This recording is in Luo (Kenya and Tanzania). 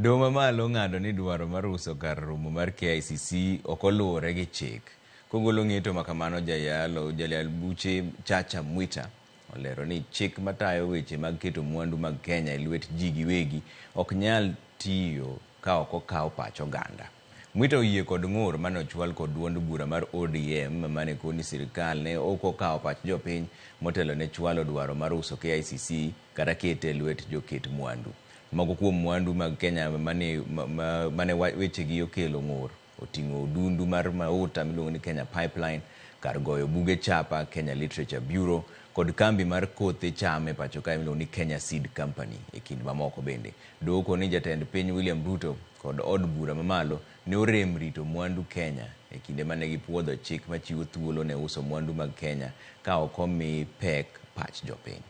Doho mamalo ong'ado ni dwaro mar uso kar romo mar KICC ok oluwore gi chik. Kogolo ng'eto makamano jayalo jayal buche Chacha Mwita olero ni chik matayo weche mag keto mwandu mag Kenya e lwet ji giwegi ok nyal tiyo ka ok okaw pach oganda. Mwita oyie kod ng'ur mane ochwal kod duond bura mar ODM mane koni sirkal ne ok okawo pach jopiny motelo ne chwalo dwaro mar uso KICC kata kete e lwet joket mwandu. Moko kuom mwandu mag Kenya mane, mane wechegi okelo ng'ur oting'o odundu mar mauta miluongo ni Kenya Pipeline, kar goyo buge chapa Kenya Literature Bureau kod kambi mar kothe cham e pacho kae miluongo ni Kenya Seed Company e kind mamoko bende. Doho koni jatend piny William Ruto kod od bura mamalo ne orem rito mwandu Kenya e kinde mane gipuodho chik machiwo thuolo ne uso mwandu mag Kenya ka ok omi pek pach jopiny.